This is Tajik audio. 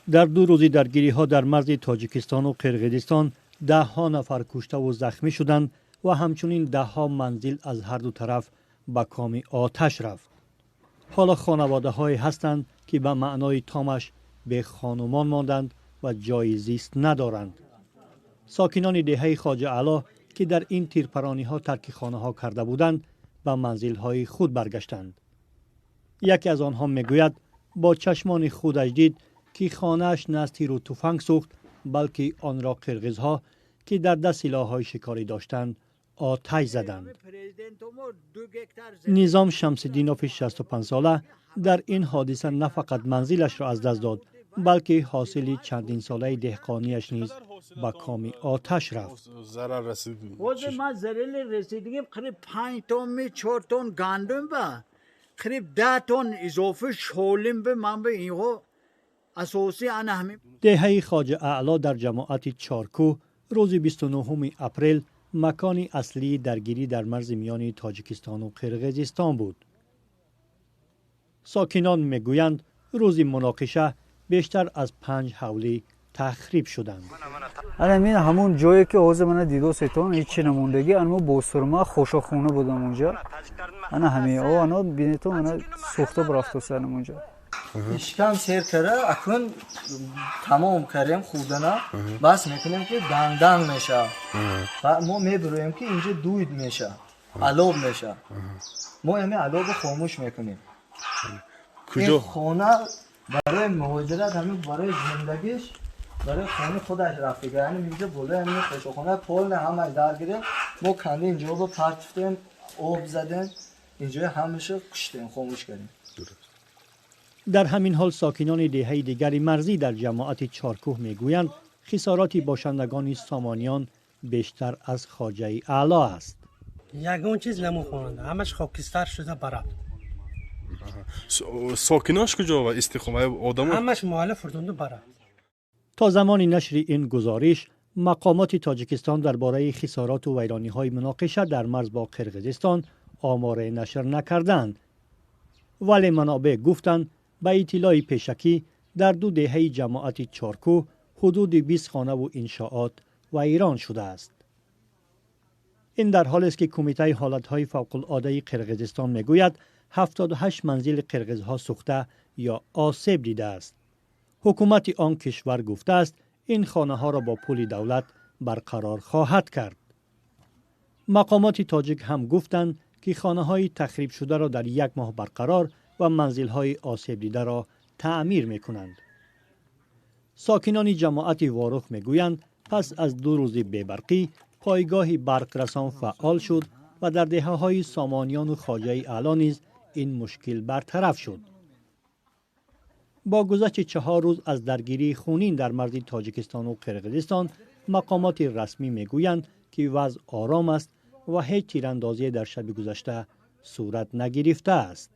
Дар 2 рӯзи даргириҳо дар марзи Тоҷикистону Қирғизистон даҳҳо нафар куштаву захмӣ шуданд ва ҳамчунин даҳҳо манзил аз ҳар ду тараф ба коми оташ рафт. Ҳоло хонаводаҳое ҳастанд, ки ба маънои томаш бехонумон монданд ва ҷойи зист надоранд. Сокинони деҳаи Хоҷа Аъло, ки дар ин тирпарониҳо тарки хонаҳо карда буданд, ба манзилҳои худ баргаштанд. Яке аз онҳо мегӯяд, бо чашмони худаш дид, ки хонааш на аз тиру туфанг сӯхт, балки онро қирғизҳо, ки дар даст силоҳҳои шикорӣ доштанд, оташ заданд. Низом Шамсиддинови 65сола дар ин ҳодиса на фақат манзилашро аз даст дод, балки ҳосили чандинсолаи деҳқонияш низ ба коми оташ рафт. Зарар расид. Ҳозир ман зарали расидагим қариб 5 тонни, 4 тон гандум ба қариб 10 тон изофа шолим ба ман ба инҳо асосӣ ана ҳамин. Деҳаи Хоҷа Аъло дар ҷамоати Чоркӯҳ рӯзи 29 апрел макони аслии даргирӣ дар марзи миёни Тоҷикистону Қирғизистон буд. Сокинон мегӯянд, рӯзи муноқиша бештар аз панҷ ҳавлӣ тахриб шуданд. Ана мин ҳамун ҷое, ки ҳозир мана дидосетон, ҳечи намондагӣ. Ана мо босурма хошохона будам унҷа. Ана ҳами о ано бинетон, ана сӯхта бурафтоса унҷа. Ишкам сер кара, акун тамом кардем хӯрдана, бас мекунем, ки данг-данг меша. Ва мо мебироем, ки инҷо дуд меша, алов меша. Мо ҳами аловро хомӯш мекунем. Куҷо? Ин хона барои муҳоҷират, ҳамин барои зиндагиш, барои хонаи худаш рафтига. Яъне инҷо болои ҳамин хошохона полный ҳамаш дар гирем. Мо канди инҷо бо партифтем, об задем, инҷои ҳамаша куштем, хомӯш кардем. Дар ҳамин ҳол сокинони деҳаи дигари марзӣ дар ҷамоати Чоркӯҳ мегӯянд, хисороти бошандагони Сомониён бештар аз Хоҷаи Аъло аст. Ягон чиз намохонанда, ҳамаш хокистар шуда барафт. Сокинош куҷо ва истиқома одамо? Ҳамаш муаллиф фурдунду барафт. То замони нашри ин гузориш мақомоти Тоҷикистон дар бораи хисороту вайрониҳои муноқиша дар марз бо Қирғизистон оморе нашр накарданд, вале манобеъ гуфтанд, ба иттилои пешакӣ дар ду деҳаи ҷамоати Чоркӯҳ ҳудуди 20 хонаву иншоот вайрон шудааст. Ин дар ҳолест, ки Кумитаи ҳолатҳои фавқулодаи Қирғизистон мегӯяд, 78 манзили қирғизҳо сӯхта ё осеб дидааст. Ҳукумати он кишвар гуфтааст, ин хонаҳоро бо пули давлат барқарор хоҳад кард. Мақомоти тоҷик ҳам гуфтанд, ки хонаҳои тахрибшударо дар як моҳ барқарор ва манзилҳои осебдидаро таъмир мекунанд. Сокинони ҷамоати Ворух мегӯянд, пас аз 2 рӯзи бебарқӣ пойгоҳи барқрасон фаъол шуд ва дар деҳаҳои Сомониёну Хоҷаи Аъло низ ин мушкил бартараф шуд. Бо гузашти 4 рӯз аз даргирии хунин дар марзи Тоҷикистону Қирғизистон мақомоти расмӣ мегӯянд, ки вазъ ором аст ва ҳеҷ тирандозие дар шаби гузашта сурат нагирифтааст.